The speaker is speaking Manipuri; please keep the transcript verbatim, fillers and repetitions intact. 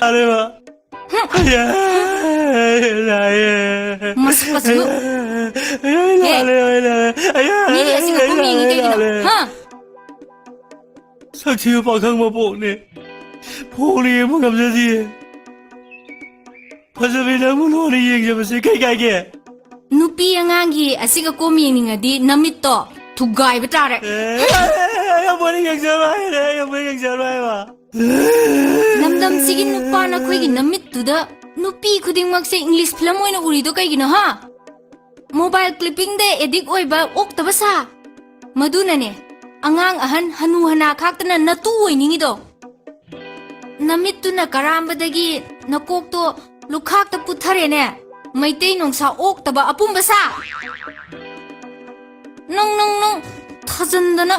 ꯑꯔꯦ ꯋꯥ꯫ ꯑꯌꯥ, ꯂꯥꯛꯑꯦ꯫ ꯃꯁꯛ ꯑꯁꯤꯒ꯫ ꯑꯌꯥ, ꯂꯥꯛꯑꯦ, ꯂꯥꯛꯑꯦ꯫ ꯑꯌꯥ, ꯃꯤꯗꯤ ꯑꯁꯤꯒ ꯀꯨꯝ ꯌꯦꯡꯉꯤ ꯀꯩꯒꯤꯅꯣ? ꯂꯥꯛꯑꯦ꯫ ꯍꯥ? ꯁꯛꯊꯤꯕ ꯄꯥꯈꯪ ꯃꯄꯣꯛꯅꯦ꯫ ꯐꯣꯟ ꯌꯦꯡꯕ ꯉꯝꯖꯗꯤꯌꯦ꯫ ꯐꯖꯕꯤ, ꯅꯪꯕꯨ ꯂꯣꯟꯅ ꯌꯦꯡꯖꯕꯁꯦ ꯀꯩ ꯀꯥꯏꯒꯦ? ꯅꯨꯄꯤ ꯑꯉꯥꯡꯒꯤ ꯑꯁꯤꯒ ꯀꯣꯝ ꯌꯦꯡꯅꯤꯡꯉꯗꯤ ꯅꯃꯤꯠꯇꯣ ꯊꯨꯒꯥꯏꯕ ꯇꯥꯔꯦ꯫ ꯑꯦ, ꯑꯩ ꯑꯃꯨꯛ ꯍꯦꯟꯅ ꯌꯦꯡꯖꯔꯣꯏ ꯍꯥꯏꯔꯦ, ꯑꯩ ꯑꯃꯨꯛ ꯍꯦꯟꯅ ꯌꯦꯡꯖꯔꯣꯏ ꯍꯥꯏꯕ꯫ ꯂꯝꯗꯝꯁꯤꯒꯤ ꯅꯨꯄꯥ ꯅꯈꯣꯏꯒꯤ ꯅꯃꯤꯠꯇꯨꯗ ꯅꯨꯄꯤ ꯈꯨꯗꯤꯡꯃꯛꯁꯦ English film ꯑꯣꯏꯅ ꯎꯔꯤꯗꯣ ꯀꯩꯒꯤꯅꯣ, ꯍꯥ? Mobile clippingꯗ addict ꯑꯣꯏꯕ ꯑꯣꯛꯇꯕ ꯁꯥ꯫ ꯃꯗꯨꯅꯅꯦ, ꯑꯉꯥꯡ ꯑꯍꯟ ꯍꯅꯨ ꯍꯅꯥ ꯈꯥꯛꯇꯅ ꯅꯇꯨ ꯑꯣꯏꯅꯤꯡꯉꯤꯗꯣ꯫ ꯅꯃꯤꯠꯇꯨꯅ ꯀꯔꯥꯝꯕꯗꯒꯤ ꯅꯀꯣꯛꯇꯣ ꯂꯨꯈꯥꯛꯇ ꯄꯨꯊꯔꯦꯅꯦ꯫ ꯃꯩꯇꯩ ꯅꯣꯡꯁꯥ ꯑꯣꯛꯇꯕ ꯑꯄꯨꯝꯕ ꯁꯥ꯫ ꯅꯪ, ꯅꯪ, ꯅꯪ ꯊꯥꯖꯟꯗꯅ꯫